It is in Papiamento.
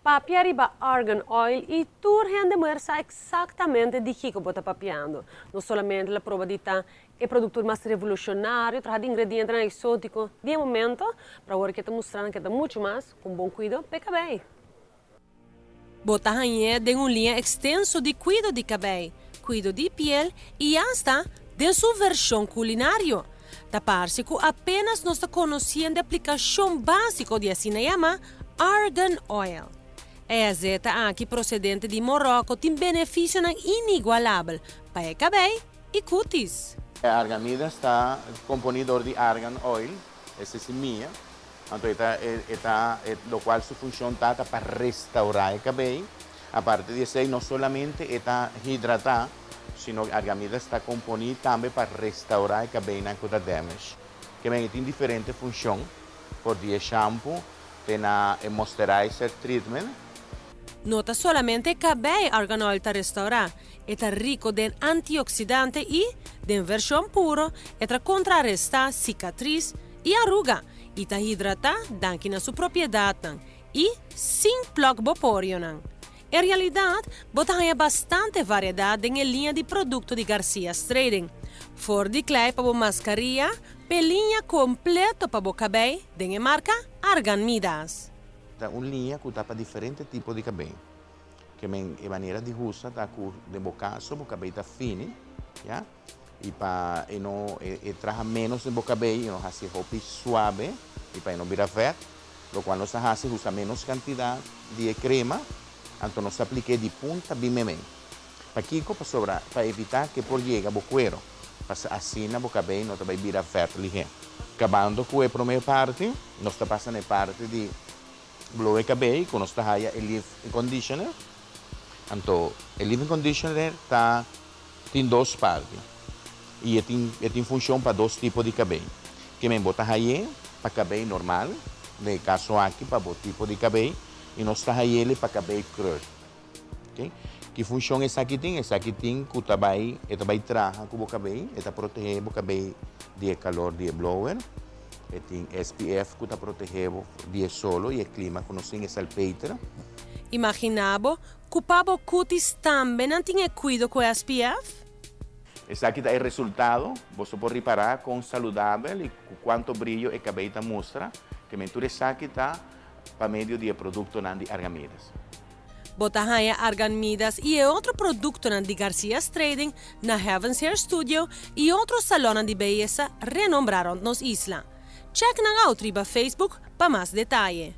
Papia riba argan oil y tur hende muher sa exactamente di kico bo ta papiando. No solamente el a proba di ta e producto mas revolucionario, traha di ingredientenan exotico di e momento, pero awor ke ta mustra nan ke ta mucho mas cu un bon cuido p'e cabey. Bo ta hañ'é den un liña extenso di cuido di cabey, cuido di piel y hasta den su version culinario. Ta parse cu apenas nos ta conociendo e aplicacion basico di asina yama argan oil. E azeta aki procedente di Morocco tin beneficionan inigualabel pa e cabey y cutis. E argamidas ta componi door di argan oil, esta simia, anto e ta e ta locual su funcion ta ta pa restaura e cabey. Aparte di esey no solamente e ta hidrata, sino argamidas ta componi tambe pa restaura e cabeynan cu ta damage. Ke men e tin diferente funcion, for di e shampoo te na e moisturizer treatment. No ta solamente cabey argan oil ta restaura, e ta rico den antioxidante y, den version puro, e ta contraresta cicatriz y aruga y ta hidrata danki na su propiedadnan y sin plug bo porionan. En realidad, bo ta haya bastante variedad den e liña di producto di Garcia's Trading. For di klei pa bo mascaria, p'e liña completo pa bo cabey den e marca Argan Midas. Ta un liña cu ta pa diferente tipo di cabey. Ke men e manera di usa ta cu den bo caso bo cabey ta fini, ya, y pa e no e traha menos den bo cabey y no haci hopi suave y pa e no bira vet, locual nos ta haci usa menos cantidad di e crema, anto nos ta aplik'é di punta bin memey. Pakico? Pasobra pa evita cu e por yega bo cuero, pasa asina bo cabey no ta bay bira vet lihe. Cabando cu e prome parti, nos ta pasa na e parti di blow e cabey cu nos ta haya e leave-in conditioner. Anto e leave-in conditioner ta tin dos parti y e tin funcion pa dos tipo di cabey. Ke men bo ta hay'é pa cabey normal, den e caso aki pa bo tipo di cabey, y nos ta hay'ele pa cabey krul. Ok, ki funcion esaki tin? Esaki tin cu ta bay, e ta bay traha cu bo cabey, e ta protege bo cabey di e calor di e blower, e tin SPF cu ta protege bo di e solo y e clima cu nos tin, e salpeter. Imagina bo cu pa bo cutis tambe nan tin e cuido cu SPF? Esaki ta e resultado, boso por ripara con saludabel y cu cuanto brillo e cabey ta mustra, ke men tur esaki ta pa medio di e productonan di Argamides. Bo ta haña Arganmidas y e otro productonan di Garcia's Trading na Heaven's Hair Studio y otro salonnan di beyesa renombra rond nos isla. Check nan out riba Facebook pa mas detaye.